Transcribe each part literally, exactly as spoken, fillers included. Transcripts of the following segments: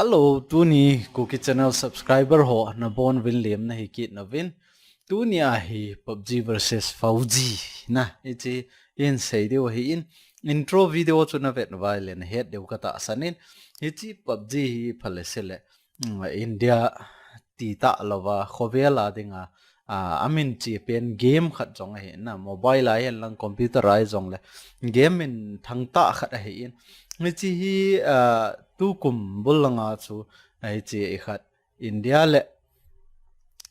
Hello, tuni Kuki channel subscriber ho nabonuvin lemna hi kit nauvin. Tuni a hi PUBG versus FAU-G na, hichi hin sei diu ahin, intro video chu navet uva ahile nahet diu katahsan in. Hichi PUBG hi phalese le, mm, India ti talouva, khovel a dinga, a, amin che pen game khat jong ahi na, mobile a hihen lang computer a hijongle game min thangtah khat ahin. Hichi hi, a, tukum bul langa chu, a, hichi hi khat India le,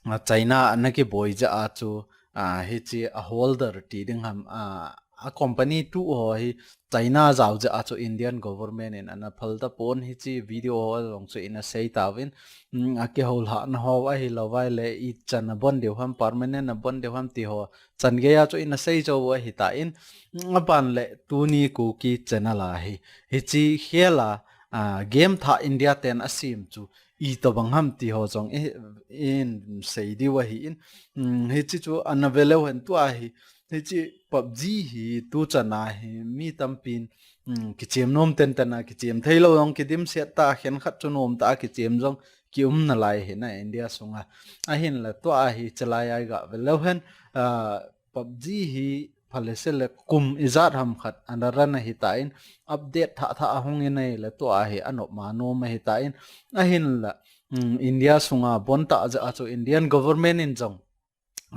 a, China ana kiboi jeh a chu, a, hichi a holder ti ding ham, a, a company tu ho hi China jao jeh a chu Indian government in ana phal tapon, hichi video ho jong chu ina sei tauvin, mm, a kihoulhahna ho ahilouva ahile ichan abon diu ham, permanent abon diu ham ti ho chan geiya chu ina sei jou u ahitan, mm, aban le tuni Kuki channel a hi, hichi khel a, a, game thah India ten asem chu itobang ham ti ho jong i, in sei diu ahin, mm, hichi chu ana ve leu hen tua hi, hichi PUBG hi tuchan a hi mi tampin, mm, kichem nom tenten a, kichem theilou jong kidimset ta, khenkhat chu nom tah a kichem jong kium nalai ahi na India sunga. Ahinla tua hi chalai a iga ve leu hen, a, PUBG hi phalese le kum ijat ham khat ana run ahitan, update thah thah ahung in ahile tua hi anop ma nom ahitan, ahinla, mm, India sunga bon tah jeh a chu Indian government in jong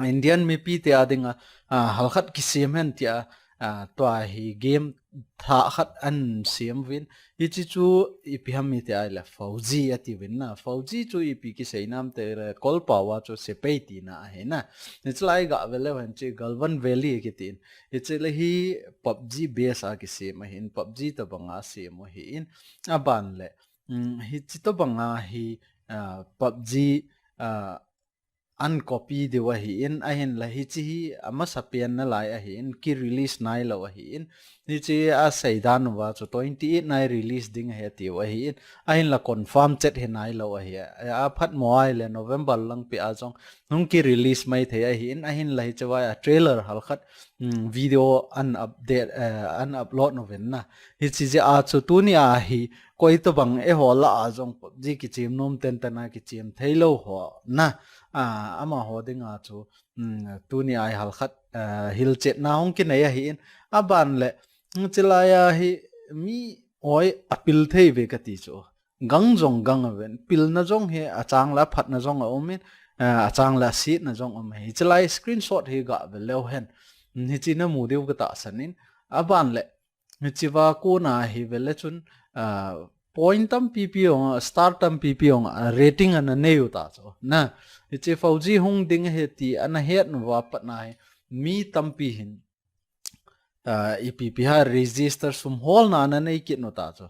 Indian mipi te a dinga, a, halkhat kisem hen tia, a, tua hi game thah khat ana sem uvin. Hichi chu ipi ham iti ahile FAU-G atiuvin na. FAU-G chu ipi kisei nam itile Kolpao a chu sepai tina ahi na. Hichi lai ga ve leu hen chu Galwan Valley kitin. Hichi le hi PUBG base a kisem ahin, PUBG tobang a sem u ahin. Aban le, mm, hichi tobang a hi, a, PUBG, a, ana copy diu ahin, ahinla hichi hi amasapen nalai ahin, ki release nailou ahin. Hichi a seidan uva chu twenty eight na release ding ahi atiu ahin, ahinla confirm chet hi nailou ahi. A, aphatmo ahile November lang peh a jong hung ki release mai thei ahin, ahinla hichi vai a trailer halkhat, mm, video ana update, eh, ana upload uvin na. Hichi jeh a chu tuni a hi koi tobang eiho lah a jong PUBG kichem nom tenten a kichem theilou ho na, a, amaho dinga chu, mm, tuni a hi halkhat, a, hilchetna hung kinei ahin, aban le, mm, chilai a hi mi oi apil thei uve kati chu. Gang jong gang uven, pilna jong hi achang le aphatna jong aumin, a, achang le asetna jong aum ahi. Chilai screenshot hi ga ve leu hen, mm, hichi namu diu katahsan in, aban le, hichi va kona hi ve le chun, a, point tampi pi jong, star tampi pi jong, a, rating ana nei u ta chu. Na, hichi FAU-G hung ding ahi ti ana het uva pat na hi, mi tampi hin, a, ipi ipi ham register sum holna ana nei kit u ta chu.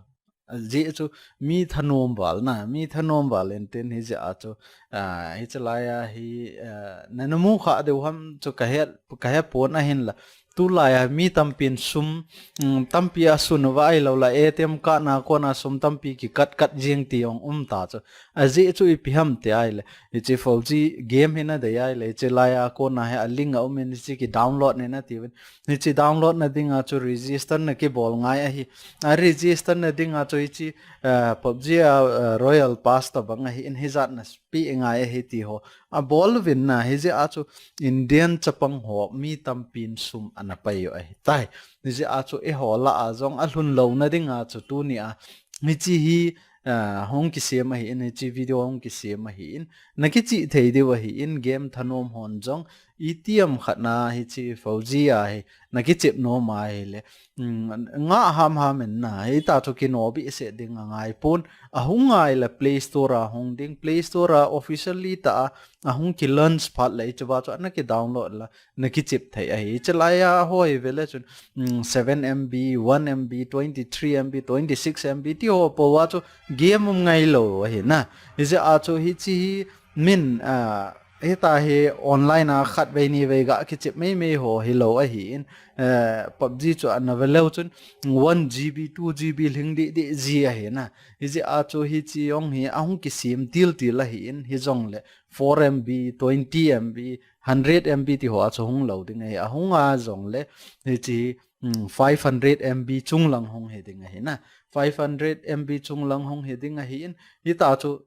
Ajeh chu mi thanom val na, mi thanom val in tin hijeh a chu, a, hichi lai a hi, a, nana mu kha diu ham chu kahet, kahe pon ahinla. Tulai a mi tampin sum, mm, tampi asun uva ahilou le, A T M card na kona sum tampi kikat kat jing ti jong um ta chu. Ajeh chu ipi ham iti ahile, hichi FAU-G game hi nadei ahile, hichi lai a kona hi a link aumin hichi ki download nei natiuvin. Hichi download na dinga chu register na kibol ngai ahi. A register na dinga chu hichi, eh, PUBG a, eh, Royal Pass tobang ahin hijat na pe ngai ahi ti ho abol uvin na, hijeh a chu Indian chapang ho mi tampin sum ana pai u ahitai. Hijeh a chu eiho lah a jong alhun louna dinga chu tuni a hichi hi, a, hung kisem ahin, hichi video hung kisem ahin, nakichih thei diu ahin, game thanom hon jong itiham khat na hichi FAU-G a hi nakichep nom ahile, mm, ngah hamham in na, hita chu kino behseh ding angai pon, ahung ngai le Play Store a hung ding, Play Store a officially tah a, ahung ki launch phat le hichi va chu ana ki download le nakichep thei ahi. Hichi lai a ho hi ve le chun, mm, seven M B, one M B, twenty-three M B, twenty-six M B ti ho pou a chu game um ngailou ahi na. Hijeh a chu hichi hi min, a, hita hi online a khatvei nivei ga kichep meimei ho hilou ahin, eh, PUBG chu ana ve leu chun one G B, two G B lhing deh deh ji ahi na. Hijeh a chu hichi jong hi ahung kisem til til ahin, hijongle four M B, twenty M B, hundred M B ti ho a chu hung lou ding ahi. Ahung a jongle hichi um, five hundred M B chunglang hung hi ding ahi na. Five hundred M B chunglang hung hi ding ahi in, hita chu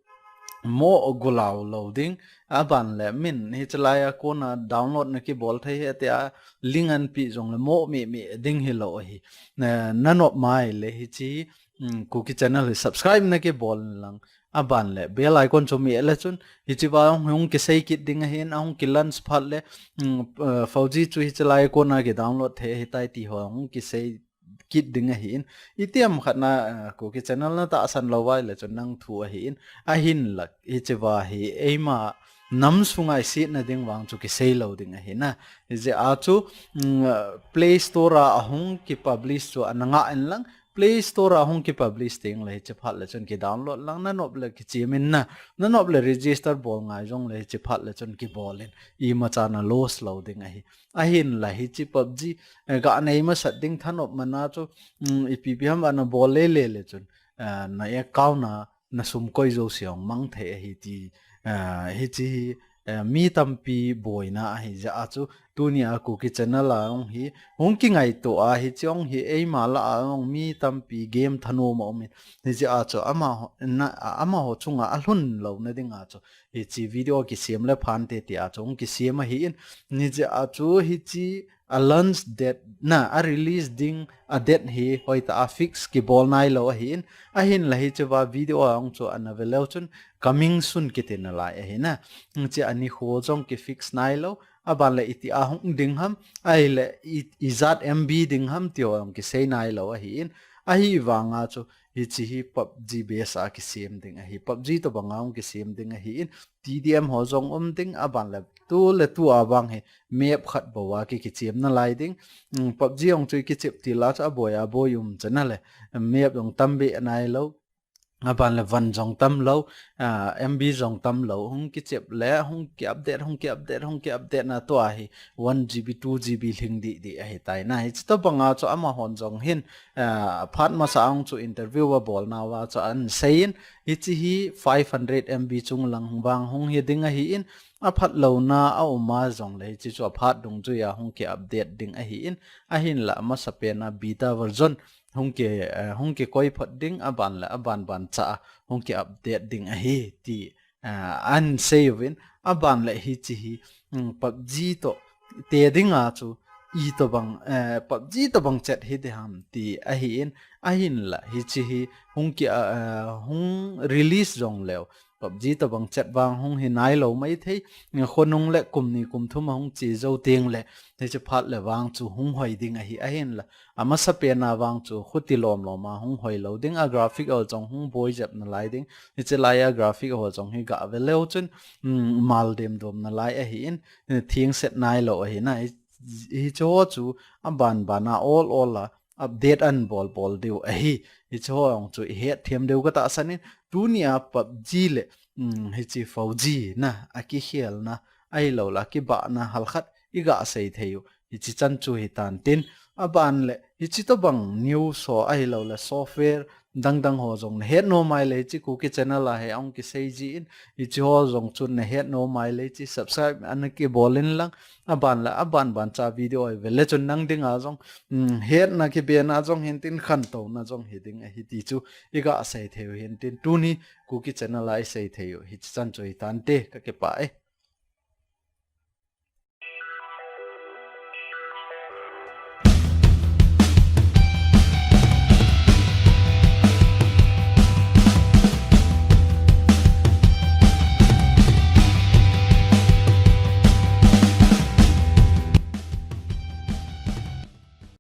mo gulau lo ding, aban le min hiche laia kona download na kibol thei hi tia link an pi jong le mo mi mi ding hi lo ahi. Na, na nop mai le hiche, um, Kuki channel hi subscribe na kibol lang. Aban le bell icon chu mi le chun hiche va hung, hung kisei kit ding ahi in, ahung ki launch phat le, um, uh, four G chu hiche laia kona ki download thei hi tai ti ho hung kisei kit ding ahi in. Itiam khat na, uh, Kuki channel na tahsan lo vai le chun nang thu ahi in. Ahin la hiche va hi eima nam sunga i sit na ding vang chu kisei lo ding ahi na. Hijeh a chu, um, uh, Play Store a ahung ki publish chu ana ngah in lang. Play Store a hung ki publish ding le hiche phat le chun ki download lang, na nop le kichem in na, na nop le register bol ngai jong le hiche phat le chun kibol in. Ima cha na loss lo ding ahi. Ahin la hiche PUBG, eh, ga nei masat ding thanop mana chu, um, ipi pi ham ana bol le le le chun, eh, na account na, na sum koi jouse hung mang thei ahi ti, eh, hiche hi, eh, mi tampi boina ahi jeh a chu tunia Kuki channel a hung hi, hung kingaito a hiche hung hi eima lah a hung mi tampi game thanom a um in. Hijeh a chu amaho, na, amaho chunga alhun lo na ding a chu hiche video kisem le phante ti a chu hung kisem ahi in. Hijeh a chu hiche a launch date na, a release ding a date hi hoitah a fix kibol nai lo ahi in. Ahin la hiche va video a hung chu ana ve leu chun coming soon kiti na lai ahi na. Hiche ani ho jong ki fix nai lo. Aban le iti a hung ding ham, ahile i, ijat M B ding ham ti ho jong kisei nai lo ahi in. Ahi vanga chu hiche hi PUBG base a kisem ding ahi. PUBG to banga hung kisem ding ahi in. T D M ho jong um ding, aban le tu le tu a vang hi map khat bou a ki kichem na lai ding. Um, PUBG hung chu i kichep til a chu aboi aboi um chana le map jong tam be nai lo. Aban le van jong tam lo, ah, M B jong tam lo, hung kichep le, hung ki update, hung ki update, hung ki update na tua hi one G B, two G B lhing di di ahi tai na. Hiche to banga chu amahon jong hin, ah, phat masa hung chu interview a bol nauva chu an sei in, hiche hi five hundred M B chunglang vang hung hi ding ahi in, aphat lou na a um a jong le hiche chu aphat dungjui a hung ki update ding ahi in, ahin la amasa pen a beta version hung ki, eh, hung kikoi phot ding, aban le aban ban cha a hung ki update ding ahi ti, eh, an sei uvin, aban le hiche hi, um, PUBG to te ding a chu i to bang, eh, PUBG to bang chet hi de ham ti ahi in, ahin la hiche hi hung ki, eh, hung release jong leu PUBG to bang chet vang hung hi nai lo mai thei, khonung le kum ni kum thum a hung che jou teng le, hiche phat le vang chu hung hoi ding ahi, ahin la amasa pen a vang chu khuti lom lom a hung hoi lo ding, a graphic ho jong hung boi jep na lai ding. Hiche lai a graphic ho jong hi ga ve leu chun, um, mal dem dom na lai ahi in, eh, thing set nai lo ahi na. Hi, hiche ho chu aban ban a ol ol a update an bol bol diu ahi. Hiche ho jong chu i het them diu ka tahsan in, tunia PUBG le, um, hiche four G na, a kikhel na, ahilou la, kibah na, halkhat i ga sei thei u. Hiche chan chu hi tan tin, aban le, hiche to bang news ho ahilou le, software dang dang ho jong na het nom mai le, hiche Kuki channel a hi hung kisei ji in, hiche ho jong chun na het nom mai le, hiche subscribe ana kibol in lang, aban le, aban ban cha video i ve le chun nang ding a jong, um, het na kibe na jong hin tin, khantou na jong hi ding ahi ti chu i ga sei thei u hin tin, tuni Kuki channel a i sei thei u, hiche chan chu hi tan te, ka kipah e.